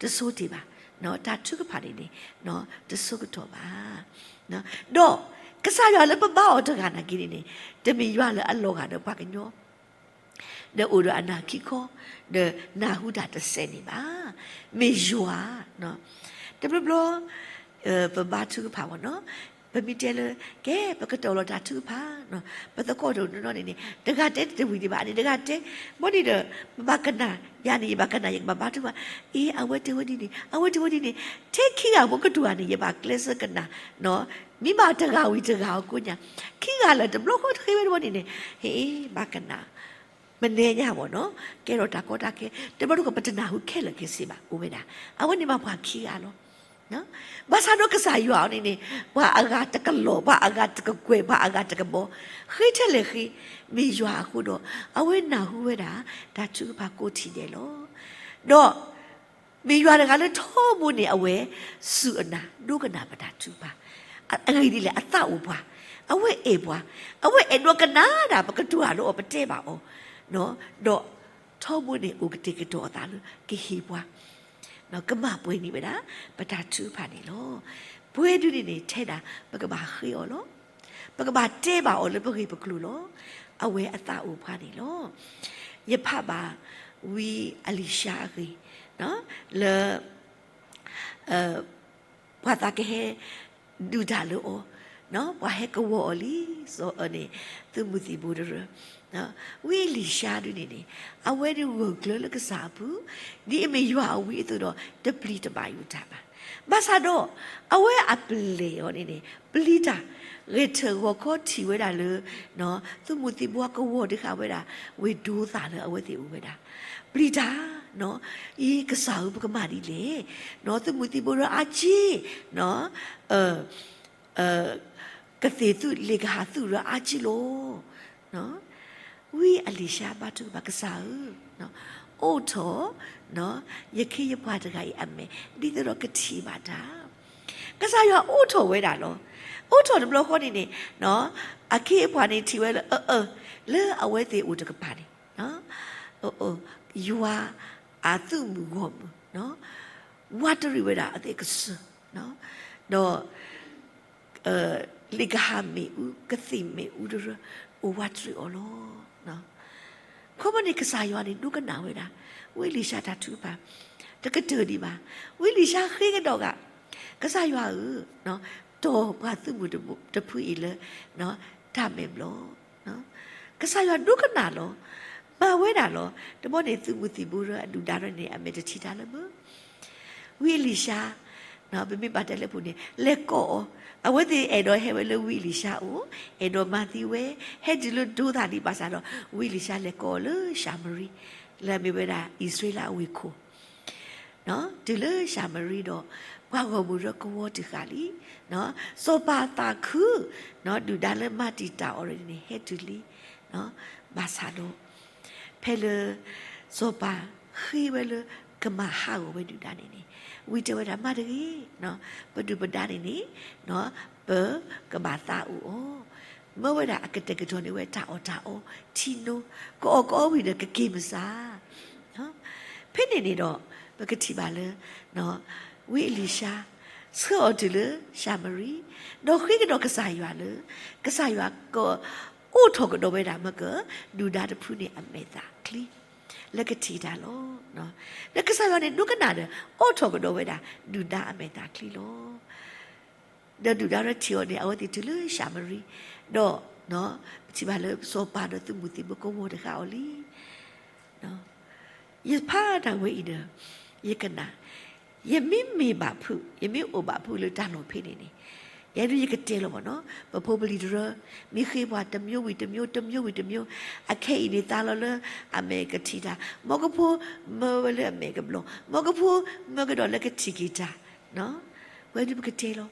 တဆိတ့ၢ်ဘၣ်, တၢ်ထုကဖၣ်န့ၣ်န့ၣ် တဆိကတီၢ်ဘၣ်. ဒီးကစၢ်ယွၤလၢပဘါအီၤတဂၤနာ်က့န့ၣ်န့ၣ် တမ့ၢ်ယွၤလၢအလီၤဂာ်ဒီးပှၤကညီ ဒီးအိၣ်ဒီးအနၢ်ခံခီ ဒီးနၢ်ဟူတၢ်တစဲးန့ၣ်ဘၣ်. မ့ၢ်ယွၤ တဘျီဘျီ ပဘါထုကဖၣ်ဝဲနီၤ, ပမ့ၢ်တဲလၢ ကဲ ပကတီၢ်လီၤတၢ်ထုကဖၣ်နီၤ, ပသကိးတနီၤနီၤန့ၣ်န့ၣ် တဂၤတဲတဝံၤဒံးဘၣ်န့ၣ် တဂၤတဲ, ဘီန့ၣ်ဒီး ပဘၣ်ကနၣ် ယၤန့ၣ် ယဘၣ်ကနၣ် ယကဘၣ်ဘါထုကဖၣ်, အ့ အဝဲတဲဝဲဒ်န့ၣ် အဝဲတဲဝဲဒ်န့ၣ်, ထဲခံဂၤဖိကတူၢ်ဂၤန့ၣ် ယဘၣ်ကျဲးစၢးကနၣ်, မ့ၢ်ဘၣ်တဂၤဝံၤတဂၤအကိးညါ, ခံဂၤလၢတဘျီဃီတဃ့ဝဲတဘီန့ၣ်န့ၣ်, ဟ့ၣ် ဘၣ်ကနၣ် မနဲညါဘၣ်နီၤ, ကဲထီၣ်တၢ်ကီတၢ်ခဲ, တဘျီတခီၣ်ပတနၢ်ဟူခဲလၢာ်ခဲဆ့ဘၣ် အိၣ်ဝဲဒၣ်, အဝဲန့ၣ်မ့ၢ်ပှၤခံဂၤလီၤ. ဘၣ်ဆၣ်ဒီးကစၢ်ယွၤအီၤန့ၣ်န့ၣ် ပှၤအဂၤတကလီၢ် ပှၤအဂၤတကကွဲၢ် ပှၤအဂၤတကဘီ, ဃ့ထဲလဲၣ်ဃ့, မ့ၢ်ယွၤအဃိဒီး အဝဲနၢ်ဟူဝဲဒၣ် တၢ်ထုကဖၣ်ကိးထံၣ်ဒဲးလီၤ. ဒီး မ့ၢ်ယွၤတဂၤလၢထီဘိန့ၣ် အဝဲ စူၢ်အနၢ် ဒိကနၣ်ပတၢ်ထုကဖၣ်, အဂ့ၢ်ဒ်လဲၣ် အသးအိၣ်ပှၤ, အဝဲအဲၣ်ပှၤ, အဝဲအဲၣ်ဒိးကနၣ်ဒၣ် ပကတူၢ်အလိာ်အီၤ ပတဲဘၣ်အီၤ, ဒီးထီဘိန့ၣ်အိၣ်ကတဲာ်ကတီၤအသးလၢကဟ့ၣ်ပှၤ, ကမၤပှဲၤန့ၢ်ဝဲဒၣ် ပတၢ်ထုကဖၣ်န့ၣ်လီၤ. ပှဲၤဒုန့ၣ်န့ၣ် ထဲဒၣ် ပကဘၣ်ဃ့အီၤလီၤ. ပကဘၣ်တဲဘၣ်အီၤလၢပဂ့ၢ်ပကျိၤလီၤ. အဝဲအသးအိၣ်ပှၤန့ၣ်လီၤ. ယဖးဘၣ်ဝံအလံၤၡါအဂ့ၢ် လၢ ပှၤသးကဟဲဒုးတၢ်လၢအီၤ, ပှၤဟဲကဝီၤအီၤလံ, စီၤအၢန့ၣ် သုးမုၢ်သံၣ်ဘိတရၢ, ဝံအလံၤၡါဒုန့ၣ်န့ၣ် အဝဲဒုးဂၢၢ်ကျၢၤလၢကစၢ်အပူၤ, ဒ်အမ့ၢ်ယွၤအဝံအသိးဒီး တပျံၤတဘၣ်ယိၣ်တၢ်ဘၣ်. ဘၣ်ဆၣ်ဒီး အဝဲအပျဲၢ်အီၤန့ၣ်န့ၣ် ပျံၤတၢ်, ဂဲၤထၢၣ်ဂီၤခီထံၣ်ဝဲဒၣ်လၢ သုးမုၢ်သံၣ်ဘိအကဝီၤဒုးဃာ်ဝဲဒၣ် ဝ့ၢ်ဒိသၣ်လၢအဝဲသ့ၣ်အိၣ်ဝဲဒၣ်, ပျံၤတၢ် အံၤကစၢ်ဧၢ ပကမၤဒ်လဲၣ်, သုးမုၢ်သံၣ်ဘိရၢအါက့, ကသ့ၣ်သုးလ့ၣ်ကဟၣ်သုးရၢအါက့လီၤ. ဝံအလံၤၡါဘါထုကဖၣ် ကစၢ်ဧၢ, အိးထီၣ် ယခ့ယပှၤတဂၤအံၤအမဲာ် ဒ်သိးဒီးကထံၣ်ဘၣ်တၢ်. ကစၢ်ယွၤအိးထီၣ်ဝဲဒၣ်လီၤ. အိးထီၣ်တဘျီဃီန့ၣ်န့ၣ် အခ့အပှၤန့ၣ်ထံၣ်ဝဲလၢ အၢ အၢ လၢအဝဲသ့ၣ်အိၣ်တကပၤန့ၣ် ယွၤအသုးမုၢ်ဂီၢ်မုၢ် ဝးတရံးဝဲဒၣ်အသးကစၢၢ်, ဒီး လ့ၣ်ကဟၣ်မ့ၣ်အူ ကသ့ၣ်မ့ၣ်အူတရၢ အိၣ်ဝးတရံးအီၤလီၤ. ခီဖျိန့ၣ် ကစၢ်ယွၤန့ၣ် ဒိကနၣ်ဝဲဒၣ် ဝံအလံၤၡါတၢ်ထုကဖၣ် တကတၢၢ်ဒံးဘၣ်. ဝံအလံၤၡါဃ့ကဒီးဂၤ, ကစၢ်ယွၤဧၢ, တီၢ်ပှၤသုးမုၢ်တဖုအံၤလၢ တၢ်မဲာ်ဘျီၣ် ကစၢ်ယွၤဒိကနၣ်လီၤ. မၤဝဲဒၣ်လီၤ. တဘျီန့ၣ် သုးမုၢ်သံၣ်ဘိရၢအဒုၣ်ဒါရၢန့ၣ် အမဲာ်တထံၣ်တၢ်လၢမုၢ် ဝံအလံၤၡါ, ပမ့ၢ်ဘၣ်တဲလၢပူၤန့ၣ် လဲၤကိးအီၤ, အဝဲသ့ၣ်အဲၣ်ဒိးဟဲဝဲလၢဝံအလံၤၡါအအိၣ်, အဲၣ်ဒိးမၤသံဝဲ, ဟဲတုၤလၢဒိသၣ်ဒံးဘၣ်ဆၣ်ဒီး ဝံအလံၤၡါလဲၤကိးအီၤလၢၡၤမရံ, လၢအမ့ၢ်ဝဲဒၣ်အံၣ်စရ့လးအဝ့ၢ်ခိၣ် တုၤလၢၡၤမရံဒီး ပှၤဂီၢ်မုၢ်ရၢကဝီၤတဃာ်လံ, စီၤပၤသးခု, ဒုၣ်ဒါလၢမၤတံာ်တာ်အီၤန့ၣ် ဟဲတုၤလံ, ဘၣ်ဆၣ်ဒီး ဖဲလၢ စီၤပၤဃ့ဝဲလၢ ကမၤဟးဂီၤဝဲဒုၣ်ဒါန့ၣ်န့ၣ်, ဝံတဲဝဲဒၣ်မၤတဂ့ၤ, ပဒုၣ်ပဒါန့ၣ်န့ၣ် ပကဘၣ်သးအိၣ်အီၤ, မၢဝဲဒၣ်အကတဲာ်ကတီၤန့ၢ်ဝဲတၢ်အီၣ်တၢ်အီထံနိ, ကအီၣ်ကအီဝံၤဒီးကက့ၤမစၢ် ဖဲန့ၣ်န့ၣ်ဒီး ပကထံၣ်ဘၣ်လၢ ဝံအလံၤၡါ ဆှၢအီၤတုၤလၢၡၤမရံ, ဒီးဃ့ကဒီးကစၢ်ယွၤလၢ ကစၢ်ယွၤကအိးထီၣ်ကဒီးဝဲဒၣ်မ့ၢ်က ဒုၣ်ဒါတဖုန့ၣ်အမဲာ်သၣ်ချံ လၢကထံၣ်တၢ်လီၤ. ဒီးကစၢ်ယွၤန့ၣ်ဒိကနၣ်ဒီး အိးထီၣ်ကဒီးဝဲဒၣ် ဒုၣ်ဒါအမဲာ်သၣ်ချံလီၤ. ဒီးဒုၣ်ဒါရၢထံၣ်အီၤန့ၣ် အဝဲသ့ၣ်တုၤလၢၡၤမရံ, ဒီး ပထံၣ်ဘၣ်လၢစီၤပၤဒီးသုးမုၢ်သံၣ်ဘိကဝီၤတဃာ်အီၤလံ. ယဖးတၢ်ဝဲအံၤဒီး ယကနၣ်, ယမ့ၢ်မ့ၢ်ဘၣ်ဖုး ယမ့ၢ်အိၣ်ဘၣ်ဖုးလၢတၢ်လီၢ်ဖဲန့ၣ်န့ၣ်, ယဲဒၣ်ယကတဲလီၤမ့ၢ်နီၤ, ပဖိပလံၤတရၢ မ့ၢ်ဃ့ပှၤတမျိုးဝံၤတမျိုး တမျိုးဝံၤတမျိုး, အခဲအံၤန့ၣ်သါလီၤလၢအမဲာ်ကထံၣ်တၢ်, မ်ကဖိမၢဝဲလၢအမဲာ်ကဘျီၣ်, မ်ကဖိမၢကဒီးလၢကထံၣ်က့ၤတၢ်, ဝဲဒၣ်ပကတဲလီၤ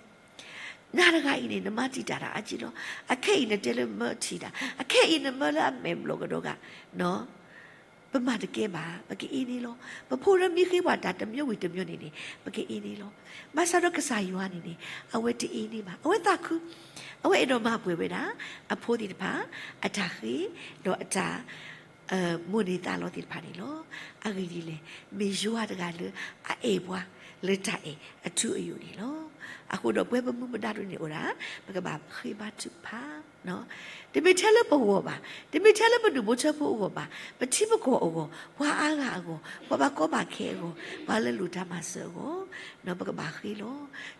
နၤတဂၤအံၤန့ၣ် နမၤတံာ်တာ်တၢ်အါက့လီၤ. အခဲအံၤနတဲလၢမၢထံၣ်တၢ်, အခဲအံၤနမၢလၢအမဲာ်ဘျီၣ်ကဒီးဂၤ, ပမၤတကဲဘၣ်, ပကအ့န့ၣ်လီၤ. ပဖိရၢမ့ၢ်ဃ့ပှၤတၢ်တမျိုးဝံၤတမျိုးန့ၣ်န့ၣ် ပကအ့န့ၣ်လီၤ. ဘၣ်ဆၣ်ဒီးကစၢ်ယွၤန့ၣ်န့ၣ် အဝဲတအ့န့ၣ်ဘၣ်. အဝဲသးခု, အဝဲအဲၣ်ဒိးမၤပှဲၤဝဲဒၣ် အဖိသ့ၣ်တဖၣ် အတၢ်ဃ့ ဒီးအတၢ် မိၣ်န့ၢ်သးလီသ့ၣ်တဖၣ်န့ၣ်လီၤ. အဂ့ၢ်ဒ်လဲၣ်, မ့ၢ်ယွၤတဂၤလၢအအဲၣ်ပှၤ လၢတၢ်အဲၣ်အထူအယိာ်န့ၣ်လီၤ. အဃိဒီးပဝဲပမူပဒါတဖၣ်န့ၣ်အိၣ်ဒၣ် ပကဘၣ်ဃ့ဘါထုကဖၣ်, တမ့ၢ်ထဲလၢပဂီၢ်ဘၣ်, တမ့ၢ်ထဲလၢပဒူၣ်ဖိထၢဖိအဂီၢ်ဘၣ်, ပထံပကီၢ်အဂီၢ်, ပှၤအါဂၤအဂီၢ်, ပှၤဘၣ်ကီဘၣ်ခဲအဂီၢ်, ပှၤလၢလိၣ်တၢ်မၤစၢၤအဂီၢ်, ပကဘၣ်ဃ့လီၤ.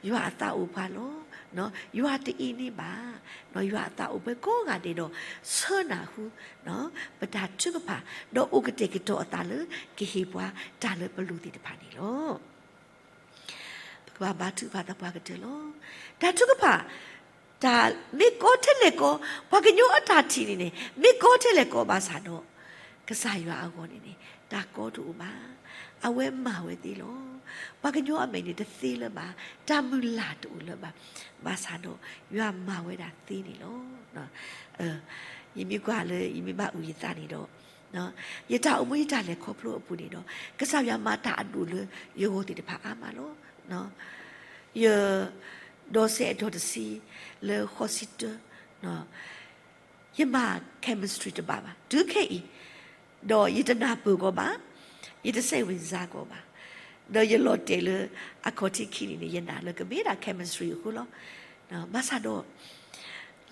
ယွၤအသးအိၣ်ပှၤလီၤ. ယွၤတအ့န့ၢ်ဘၣ်. ယွၤအသးအိၣ်ပှၤကိးဂၤဒဲးဒီး ဆၢနၢ်ဟူ ပတၢ်ထုကဖၣ်, ဒီးအိၣ်ကတဲာ်ကတီၤအသးလၢ ကဟ့ၣ်ပှၤတၢ်လၢပလိၣ်သ့ၣ်တဖၣ်န့ၣ်လီၤ. ပကဘၣ်ဘါထုကဖၣ်သပှၢ်ကတၢၢ်လီၤ. တၢ်ထုကဖၣ် တၢ်မ့ၢ်ကီထဲလဲၣ်ကီ, ပှၤကညီအတၢ်ထံၣ်န့ၣ်န့ၣ် မ့ၢ်ကီထဲလဲၣ်ကီဘၣ်ဆၣ်ဒီး ကစၢ်ယွၤအဂီၢ်န့ၣ်န့ၣ် တၢ်ကီတအိၣ်ဘၣ်. အဝဲမၤဝဲသ့လီၤ. ပှၤကညီအမဲာ်န့ၣ်တသ့လၢၤဘၣ်, တၢ်မုၢ်လၢ်တအိၣ်လၢၤဘၣ်, ဘၣ်ဆၣ်ဒီး ယွၤမၤဝဲဒၣ်သ့န့ၣ်လီၤ. ယမ့ၢ်ကွၢ်လၢ ယမ့ၢ်ဘၣ်အုၣ်ယသးန့ၣ်ဒီး ယတၢ်အိၣ်မူယတၢ်လဲၤခီဖျိအပူၤန့ၣ်ဒီး ကစၢ်ယွၤမၤတၢ်အဒိၣ်လၢယဂီၢ်သ့ၣ်တဖၣ်အါမးလီၤ. ယ ဒီးစဲးအတီၤတဆံ လၢဃိးဆံတၢ ယမၤ chemistry တဘၣ်ဘၣ် တုၤခဲအံၤ, ဒီးယတနၢ်ပၢၢ်ကီးဘၣ်, ယတစိတ်ဝင်စားကီးဘၣ်, ဒီးယလီၤတဲာ်လၢအခီၣ်ထံးခံန့ၣ်န့ၣ် ယနာ်လၢကမ့ၢ်ဒၣ် chemistry အဃိလီၤ. ဘၣ်ဆၣ်ဒီး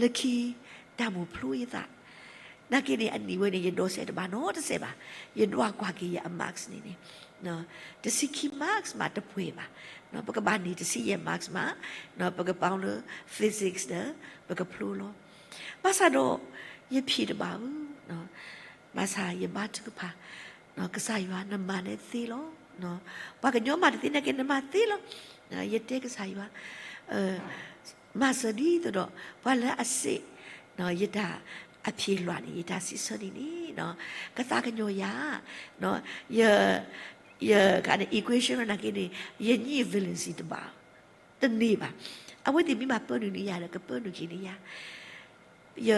လၢခံ တၢ်မိၣ်ဖျိယသး နာ်က့န့ၣ် အနံၣ်ဝဲန့ၣ် ယဒီးစဲးတဘၣ်နီတစဲးဘၣ်, ယဒွးကွၢ်က့ၤယအ marks န့ၣ်န့ၣ်, တဆံခံ marks မးတပှဲၤဘၣ်, ပကဘၣ်န့ၢ်တဆံယဲၢ် marks မး, ပကပာ်လၢ physics ဒီး ပကဖျိလီၤ. ဘၣ်ဆၣ်ဒီး ယဖံးတဘၣ်ဧၢ, ဘၣ်ဆၣ်ယဘါထုကဖၣ်, ကစၢ်ယွၤနမၤန့ၢ်သ့လီၤ. ပှၤကညီမၤတသ့နာ်က့ နမၤသ့လီၤ. ယတဲကစၢ်ယွၤ မၤစၢၤဒ်သိးဒီး ပှၤလၢအစ့ၣ် ယတၢ်အဖံးလွၢ်န့ၣ် ယတၢ်စံးဆၢန့ၣ်န့ၣ် ကသးကညီၤယၤ, ယ ယကန့ၣ် equation နာ်က့န့ၣ် ယညၣ် valency တဘၣ်, တန့ၢ်ဘၣ်. အဝဲသ့ၣ်မ့ၢ်ဘၣ်ပၢနုာ်န့ၢ်ယၤဒီး ကပၢနုာ်က့ၤန့ၢ်ယၤ. ယ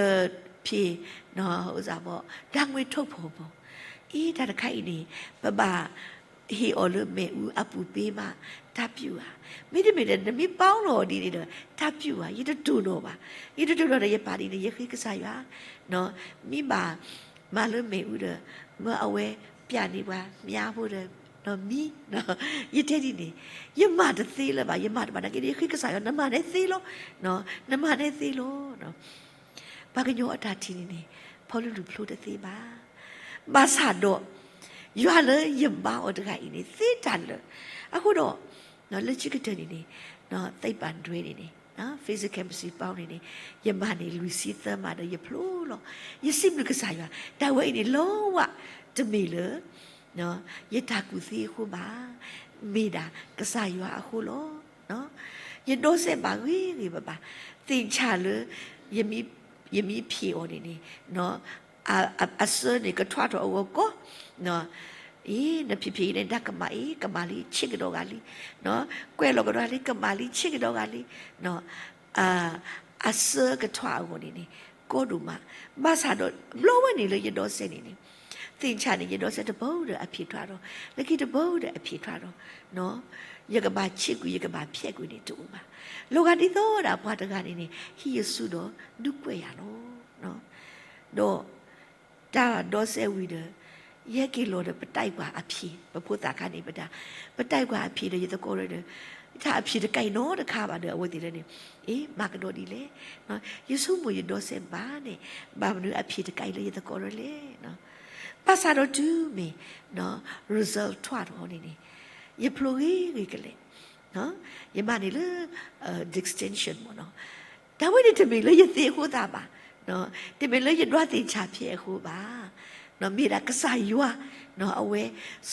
ဖံး ဒၣ်ငွေ့ထိၣ်ဖိမး, အ့ တၢ်တခါအံၤန့ၣ် ပဘၣ်ဟ့ၣ်အီၤလၢမ့ၣ်အူအပူၤပ့မး တၢ်ပျုၢ်ဧါ. မ့တမ့ၢ်ဒီး နမ့ၢ်ပာ်လီၤအီၤဒ်န့ၣ်ဒီး တၢ်ပျုၢ်ဧါ, ယတတိၢ်နီၣ်ဘၣ်. ယတတိၢ်နီၣ်ဒီး ယပာ်ဒ်န့ၣ် ယဃ့ကစၢ်ယွၤ မ့ၢ်ဘၣ်မၤလၢမ့ၣ်အူဒီး မၢအဝဲပျၢ်န့ၢ်ပှၤမၠါဖိဒီး မံ, ယတဲဒ်န့ၣ်, ယမၤတသ့လၢၤဘၣ်, ယမၤတဘၣ်နာ်က့ဒီး ယဃ့ကစၢ်ယွၤ နမၤန့ၣ်သ့လီၤ, နမၤန့ၣ်သ့လီၤ. ပှၤကညီအတၢ်ထံၣ်န့ၣ်န့ၣ် ဖီလၢလူၤဖျိတသ့ဘၣ်. ဘၣ်ဆၣ်ဒီး ယွၤလၢယဘါအီၤတဂၤအံၤန့ၣ် သ့တၢ်လၢာ်. အဃိဒီး လၢခံကတၢၢ်န့ၣ်န့ၣ် သ့ပၣ်ဒွဲန့ၣ်န့ၣ် physical chemistry ပီန့ၣ်န့ၣ် ယမၤန့ၢ်လွံၢ်ဆံသၢမးဒီးယဖျိလီၤ. ယစံးဘျုးကစၢ်ယွၤ, တၢ်ဝဲအံၤန့ၣ် လီဝၣ်တမ့ၢ်လၢ ယတၢ်ကူၣ်သ့အဃိဘၣ်, မ့ၢ်ဒၣ်ကစၢ်ယွၤအဃိလီၤ. ယဒီစဲးဘၣ်ဂ့ၤဂ့ၤဘၣ်ဘၣ်, သ့ၣ်ညါလၢ ယမ့ၢ်ဖံးအီၤန့ၣ်န့ၣ် အစၢန့ၣ်ကထွါထီၣ်အဂီၢ်ကီ, အ့ နဖံးဖံးအံၤန့ၣ် တၢ်ကမၣ်အံၤ ကမၣ်လံဆ့ကဒီးဂၤလံ, ကွဲးလီၤကဒီးဂၤလံ ကမၣ်လံဆ့ကဒီးဂၤလံ, အစၢကထွါအဂီၢ်န့ၣ်န့ၣ် ကီဒိၣ်မး. ဘၣ်ဆၣ်ဒီး ဘျီဝဲန့ၣ်လၢယဒီစဲးန့ၣ်န့ၣ် သ့ၣ်ညါန့ၣ် ယဒီစဲးတဘိဒီးအဖံးထွါထီၣ်, လၢခံတဘိဒီးအဖံးထွါထီၣ်, ယကဘၣ်ဆံးကွံာ် ယကဘၣ်ဖျဲးကွံာ်န့ၣ်တအိၣ်ဘၣ်. လီၤဂာ်ဒ်သိးဒၣ်ပှၤတဂၤန့ၣ်န့ၣ် ဟံးယစုဒီးဒုးကွဲးယၤလီၤ. ဒီး တၢ်ဒီစဲးဝံၤဒီး ယဟဲက့ၤလီၤဒီး ပတၢ်ကွၢ်အဖံး, ပဖိသၣ်ခါန့ၣ် ပတၢ်, ပတၢ်ကွၢ်အဖံးဒီးယသကိးဒီး တၢ်အဖံးတကးအံၤနီတခါဘၣ်ဒီး အဝဲသ့ၣ်လၢန့ၣ် အ့ မၤကဒီးဒ်လဲၣ်. ယဆိကမိၣ်ယဒီစဲးဘၣ်န့ၣ် ဘၣ်မနုၤအဖံးတကးအံၤလၢယသကိးဒီးလဲၣ်. ဘၣ်ဆၣ်ဒီးတုၤမ့ၢ် result ထွါထီၣ်န့ၣ်န့ၣ် ယဖျိဂ့ၤဂ့ၤကလဲာ် ယမၤန့ၢ်လၢ distinction မ့ၢ်နီၤ. တၢ်ဝဲန့ၣ်တမ့ၢ်လၢယသ့အဃိသတးဘၣ်, တမ့ၢ်လၢယဒွးသ့ၣ်ဆၣ်ဖဲအဃိဘၣ်, မ့ၢ်ဒၣ်ကစၢ်ယွၤ အဝဲ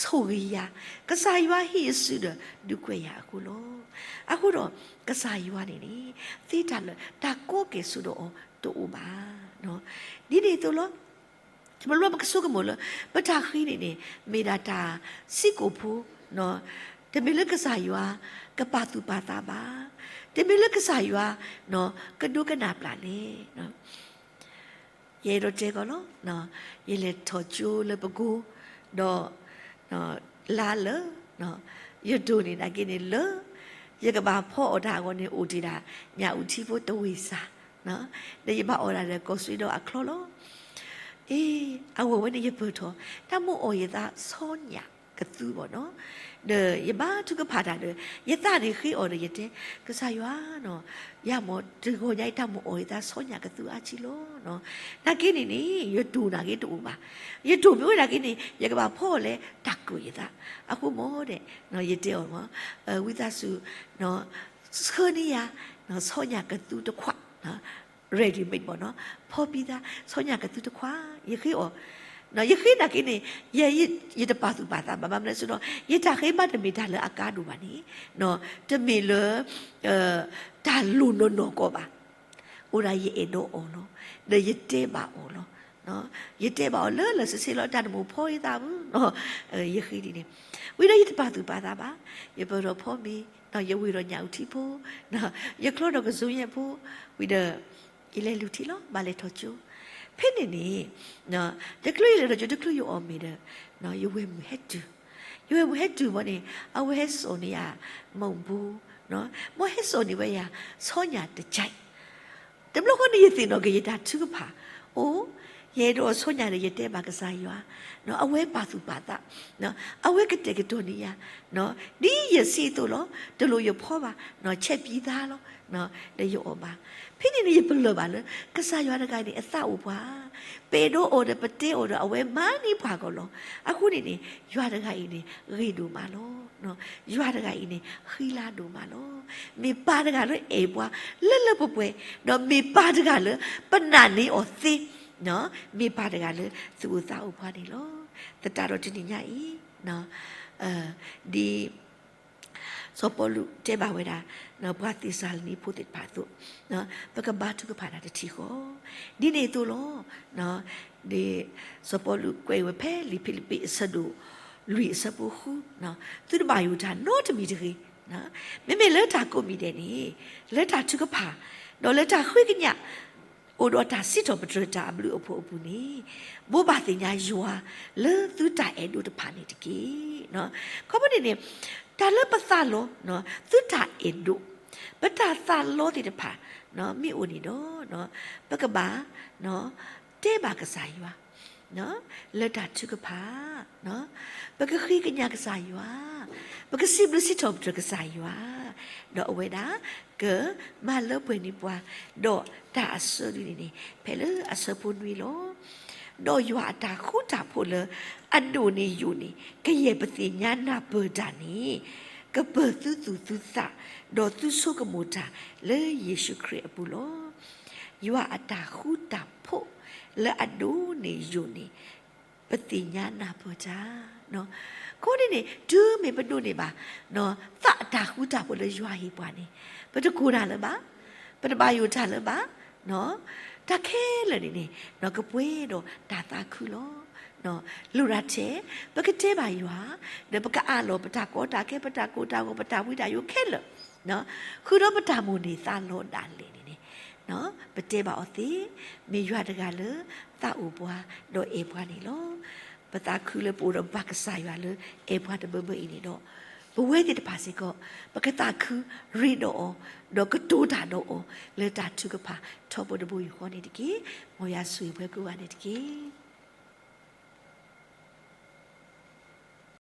ဆိၣ်ဂ့ၤယၤ, ကစၢ်ယွၤဟံးအစုဒီးဒုးကွဲးယၤအဃိလီၤ. အဃိဒီး ကစၢ်ယွၤန့ၣ်န့ၣ် သ့တၢ်လၢာ် တၢ်ကိးကဲၤဆိးဒီးအီၤတအိၣ်ဘၣ်. ဒ်န့ၣ်အသိးလီၤ. တဘျီဘျီပကဆိကမိၣ်လၢ ပတၢ်ဃ့န့ၣ်န့ၣ် မ့ၢ်ဒၣ်တၢ်စံးကိာ်ဖိ, တမ့ၢ်လၢကစၢ်ယွၤကပာ်သူၣ်ပာ်သးဘၣ်, တမ့ၢ်လၢကစၢ်ယွၤ ကဒိကနၣ်ပျၢ်လဲၣ်. ယအဲၣ်ဒိးတဲကီးလီၤ, ယလဲၤထီၣ်ကၠိလၢပကိ, ဒီး လါလၢာ်, ယဒိၣ်န့ၣ်နာ်က့န့ၣ်လၢာ်, ယကဘၣ်ဖီအီၣ်တၢ်အဂီၢ်န့ၣ် အိၣ်တ့ၢ်ဒၣ်ညၣ်အုၣ်ထံဖိတဝ့ၢ်စၢ်, ဒီးယဘၣ်အီၣ်ဒၣ်ဒီးကီၢ်စ့ဒီးအချီလီၤ. အ့ အဝဲန့ၣ်ယပၢၢ်ထီၣ် တၢ်မိၣ်အီၣ်ယသးဆီညၣ်ကသူဘၣ်နီၤ, ဒီးယဘါထုကဖၣ်တၢ်ဒီး ယသးန့ၣ်ဃ့အီၤဒီးယတဲ, ကစၢ်ယွၤနီၤ, ယၤမ့ၢ်တဂီၤညါအံၤ တၢ်မိၣ်အီၣ်ယသးဆီညၣ်ကသူအါထံလီၤ. နာ်က့န့ၣ်န့ၣ် ယတိၢ်နာ်က့တအိၣ်ဘၣ်, ယတိၢ်မ့ၢ်ဝဲဒၣ်က့န့ၣ် ယကဘၣ်ဖီအီၣ်လဲၣ် တၢ်ကိၢ်ယသး, အဃိမ့ၢ်ဒီး ယတဲအီၤမ့ၢ် ဝံသးစူၤ ဆှၢန့ၢ်ယၤ ဆီညၣ်ကသူတခွး, ready made ဘၣ်နီၤ, ဖီပံသး ဆီညၣ်ကသူတခွး ယဃ့အီၤ, ယဃ့နာ်က့န့ၣ် ယ ယတပာ်သူၣ်ပာ်သးဘၣ်, ဘၣ်မနုၤလဲၣ်ဆိုဒီး ယတၢ်ဃ့ဘါတမ့ၢ်တၢ်လၢအကါဒိၣ်ဘၣ်န့ၣ်, တမ့ၢ်လၢ တၢ်လိၣ်နီၢ်နီၢ်ကီးဘၣ်, အိၣ်ဒၣ်ယအဲၣ်ဒိးအီၤလီၤ, ဒီးယတဲဘၣ်အီၤလီၤ. ယတဲဘၣ်အီၤလၢလၢာ်ဆ့ဆ့လီၤ, တၢ်တမိၣ်ဖီယသးဘၣ်, ယဃ့ဒ်န့ၣ်, ဝံၤဒီးယတပာ်သူၣ်ပာ်သးဘၣ်, ယပၢၢ်ထီၣ်ဖီမ့ၤ, ယဝ့ၤဒီးညၣ်အုၣ်ထံဖိ, ယချီဒီးကစူညဲၣ်ဖိ, ဝံၤဒီး ယလဲၤလူၤထံလီၤ, ဘၣ်လဲၤထီၣ်ကၠိ, ဖဲန့ၣ်န့ၣ် တချုးယလဲၤထီၣ်ကၠိ တချုးယအီၣ်မ့ၤဒီး ယဝဲၢ်မုၢ်ဟဲတုၤ, ယဝဲၢ်မုၢ်ဟဲတုၤဘၣ်န့ၣ် အဝဲဟဲစိာ်န့ၢ်ယၤ မုၢ်ဘူ, မ်ဟဲစိာ်န့ၢ်ဝဲယၤ ဆီညၣ်တကဲး, တဘျီဃီန့ၣ် ယသ့ၣ်နီၣ်က့ၤယတၢ်ထုကဖၣ်, အိၣ် ယအဲၣ်ဒိးအီၤဆီညၣ်ဒီး ယတဲဘၣ်ကစၢ်ယွၤ, အဝဲပာ်သူၣ်ပာ်သး, အဝဲကတဲာ်ကတီၤန့ၢ်ယၤ, ဒ်ယစံးအသိးလီၤ, တလိၣ်ယဖီဘၣ်, ဆဲးပံသးလီၤ, ဒီးယအီၣ်ဘၣ်. ဖဲန့ၣ်န့ၣ် ယပလၢၢ်ဘၣ်လၢ ကစၢ်ယွၤတဂၤန့ၣ် အသးအိၣ်ပှၤ, ပအဲၣ်ဒိးအီၤဒီး ပတဲအီၤဒီး အဝဲမၤန့ၢ်ပှၤကီးလီၤ. အဃိန့ၣ်န့ၣ် ယွၤတဂၤအံၤန့ၣ် ဂ့ၤဒိၣ်မးလီၤ. ယွၤတဂၤအံၤန့ၣ် ဃံလၤဒိၣ်မးလီၤ. မ့ၢ်ပၢ်တဂၤလၢအဲၣ်ပှၤ လၢလၢပှဲၤပှဲၤ, ဒီးမ့ၢ်ပၢ်တဂၤလၢ ပနာ်န့ၢ်အီၤသ့, မ့ၢ်ပၢ်တဂၤလၢ သူၣ်အိၣ်သးအိၣ်ပှၤန့ၣ်လီၤ. သတးဒီးတနံၤညါအံၤ ဒ် စီၤပီလူးတဲဘၣ်ဝဲဒၣ် ပှၤသ့းစၤလနံဖိသ့ၣ်တဖၣ်အသိး, ပကဘါထုကဖၣ်တၢ်တထံၣ်ဃီ, ဒ်န့ၣ်အသိးလီၤ. ဒ်စီၤပီလူးကွဲးဝဲဖဲလံာ်ဖံလံးပံးအဆၢဒိၣ် လွံၢ်အဆၢဖိဃု, သုတဘၣ်ယိၣ်တၢ်နီတမံၤတဂ့ၤ. မ့မ့ၢ်လၢတၢ်ကိးမံၤဒဲးန့ၣ်, လၢတၢ်ထုကဖၣ်, ဒီးလၢတၢ်ဃ့ကညး အိၣ်ဒီးတၢ်စံးထီၣ်ပတြၢၤတၢ်အဘျုးအဖှိၣ်အပူၤန့ၣ်, ဘိးဘၣ်သ့ၣ်ညါယွၤလၢသုတၢ်အဲၣ်ဒိးတဖၣ်န့ၣ်တက့ၢ်. ခီဖျိန့ၣ်န့ၣ်, တၢ်လၢပသးလီ, သုတၢ်အဲၣ်ဒိး, ပတၢ်သးလီသ့ၣ်တဖၣ် မ့ၢ်အိၣ်န့ၣ်ဒီး, ပကဘၣ် တဲဘၣ်ကစၢ်ယွၤ လၢတၢ်ထုကဖၣ်, ပကဃ့ကညးကစၢ်ယွၤ, ပကစံးဘျုးစံးထီၣ်ပတြၢၤကစၢ်ယွၤ, ဒီးအဝဲဒၣ်ကမၤလၢပှဲၤန့ၢ်ပှၤ, ဒီးတၢ်အဆၢဒုန့ၣ်န့ၣ် ဖဲလၢအဆၢဖိနွံလီၤ. ဒီးယွၤအတၢ်ဃူတၢ်ဖိးလၢအဒိၣ်န့ၢ်ယိာ်န့ၣ် ကယဲၢ်ပသ့ၣ်ညါနၢ်ပၢၢ်တၢ်န့ၣ်, ကပၢၤသုသူၣ်သုသး, ဒီးသုဆိကမိၣ်တၢ်လၢယ့ၣ်ၡူးခရံာ်အပူၤလီၤ. ယွၤအတၢ်ဃူတၢ်ဖိးလၢအဒိၣ်န့ၢ်ယိာ်န့ၣ် ပသ့ၣ်ညါနၢ်ပၢၢ်တၢ်. အဃိန့ၣ်န့ၣ် တုၤမ့ၢ်ပဒိးန့ၢ်ဘၣ် သးအတၢ်ဃူတၢ်ဖိးလၢယွၤဟ့ၣ်ပှၤန့ၣ်, ပတကိၢ်တၢ်လၢၤဘၣ်, ပတဘၣ်ယိၣ်တၢ်လၢၤဘၣ်, တၢ်ခဲလၢာ်န့ၣ်န့ၣ် ကပှဲၤဒီးတၢ်သးခုလီၤ. လိၣ်ရၤထဲ ပကတဲဘၣ်ယွၤ, ဒီးပကအးလီၤပတၢ်ကီတၢ်ခဲ ပတၢ်ကိၢ်တၢ်ဂီၤ ပတၢ်ဝံတၢ်ယိးခဲလၢာ်, ဃုာ်ဒီးပတၢ်မိၣ်န့ၢ်သးလီဒၣ်လဲာ်န့ၣ်န့ၣ်, ပတဲဘၣ်အီၤသ့, မ့ၢ်ယွၤတဂၤလၢသးအိၣ်ပှၤ ဒီးအဲၣ်ပှၤန့ၣ်လီၤ. ပသးခုလၢပအိၣ်ဒီးပၢ်ကစၢ်ယွၤလၢအဲၣ်ပှၤတဘျီဘျီအံၤန့ၣ်ဒီး, ပဝဲသ့ၣ်တဖၣ်စ့ၢ်ကီး ပကသးခုရ့ဒီးအီၤ, ဒီးကတိၤတၢ်ဒီးအီၤ လၢတၢ်ထုကဖၣ်ထီဘိတဘိယူၢ်ဃီန့ၣ်တက့ၢ်. မ်ယွၤဆိၣ်ဂ့ၤပှၤကိးဂၤဒဲးန့ၣ်တက့ၢ်.